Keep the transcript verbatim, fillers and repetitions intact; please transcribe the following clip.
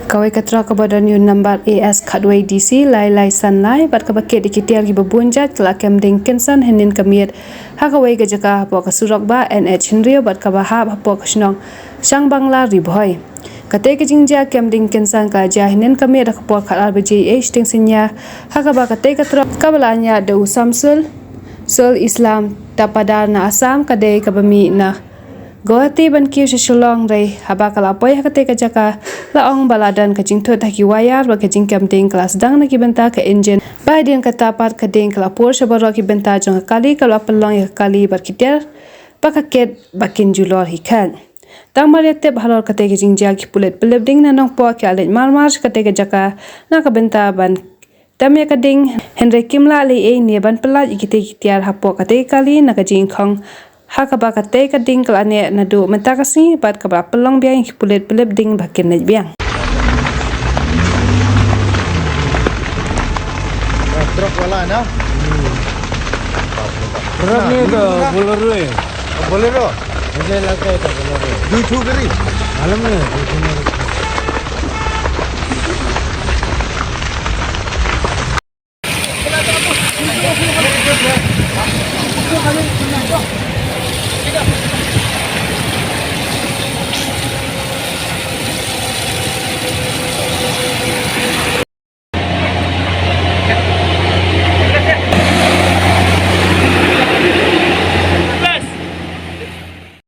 Kawei ka trok kaba don ïa u nambar A S khatwei D C lai lai san lai bad kaba kit ïa ki tiar kiba bun jait ka la kem ding kynsan hynnin ka miet ha kawei ka jaka hapoh ka surok bah N H hynriew bad kaba hap hapoh ka shnong Shangbangla, Ri Bhoi. Katei ka jingjia kem ding kynsan ka la jia hynnin ka miet ha ka por khatar baje ei shiteng synñia, ha kaba katei ka trok kaba la ñiah da u Samsul Sul Islam Tapadar na Assam ka dei kaba mih na Guwahati ban kiew sha Shillong, hynrei haba ka la poi ha katei ka jaka, la ong ba la don ka jingthut ha ki wire bad ka jingkem ding ka la sdang na ki bynta ka injin. Ba hadien kata pat ka ding ka la pur sha baroh ki bynta jong ka kali kaba la pynlong ïa ka kali bad ki tiar ba ka kit ba kin julor hi khat. Tang mar ïa tip halor katei ka jingjia, ki pulit pynlip ding na Nongpoh ki la leit marmar sha katei ka jaka na ka bynta ban tem ïa ka ding, hynrei kim lah leh ei ne ban pyllait ïa kitei ki tiar hapoh katei ka kali na ka jingkhong, ha kaba katei ka ding ka la neh naduh mynta ka sngi bad kaba la pynlong biang ïa ki pulit pynlip ding ba kin leit biang. Trok wala na? Trok ni to Bolero eh. Bolero. Mujhe lagta hai to Bolero. Dui thu gari. Malam nahi, dui thu gari.